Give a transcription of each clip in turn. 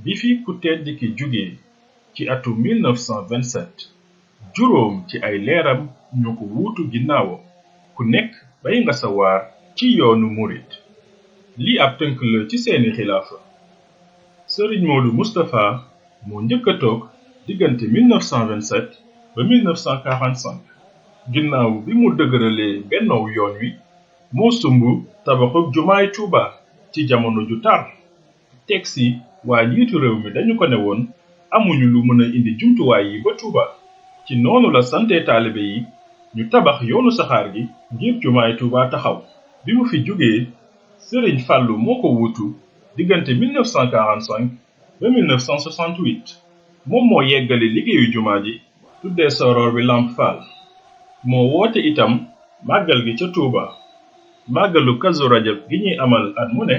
bi fi ku tedd ki jóge ci atum 1927 juróom ci ay leeram ñoo ko wuutu ginnaawam ku nekk bay nga sa waar ci yoonu murit lii ab tënk la ci seeni xilaafa sëriñ Modou Moustapha moo njëkk a toog diggante 1927 ba 1945 ginnaaw bi mu dëgëralee bennoow yoon wi moo sumb tabaxub jumaay Tuuba ci jamono ju tar teg si waa njiitu réew mi dañu ko ne woon amuñu lu mën a indi jumtuwaay yi ba Tuuba ci noonu la sante taalibe yi ñu tabax yoonu saxaar gi ngir jumaay Tuuba taxaw bi mu fi jógee Sëriñ Fàllu moo ko wuutu diggante 1945 ba 1968 moom moo yeggali liggéeyu jumaa ji tuddee soroor bi Lamp Fall moo woote itam màggal gi ca Tuuba màggalu Kazu Rajab gi ñuy amal at mu ne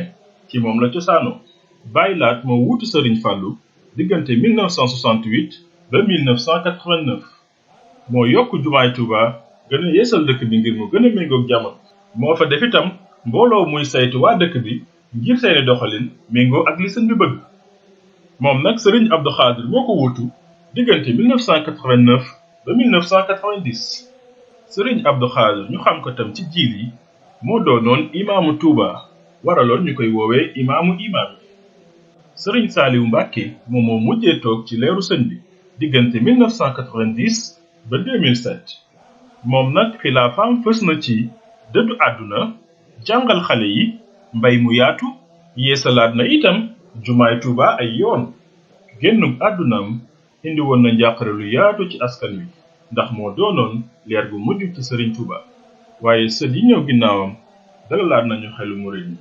ci moom la cosaanoo Baay Laat moo wuutu Sëriñ Fàllu diggante 1968 ba 1989 moo yokk jumaay Tuuba gën a yeesal dëkk bi ngir mu gën a méngoog jamono moo fa def itam mbooloo muy saytu waa dëkk bi ngir seeni doxalin méngoo ak li sëñ bi bëgg moom nag Sëriñ Abdou Khadr moo ko wuutu diggante 1989 ba 1990 Sëriñ Abdou Khadr ñu xam ko tam ci jiil yi moo doonoon imaamu Tuuba waraloon ñu koy woowee imaamu imaam yi Sëriñ Saaliw Mbàkke moom moo mujjee toog ci leeru sëñ bi diggante 1990 ba 2007 moom nag xilaafaam fës na ci dëddu àdduna jàngal xale yi mbay mu yaatu yeesalaat na itam jumaay Tuuba ay yoon génnub àddunaam indi woon na njàqare lu yaatu ci askan wi ndax moo doonoon leer gu mujj ci Sëriñ Tuuba waaye sët yi ñëw ginnaawam dalalaat nañu xelu murid yi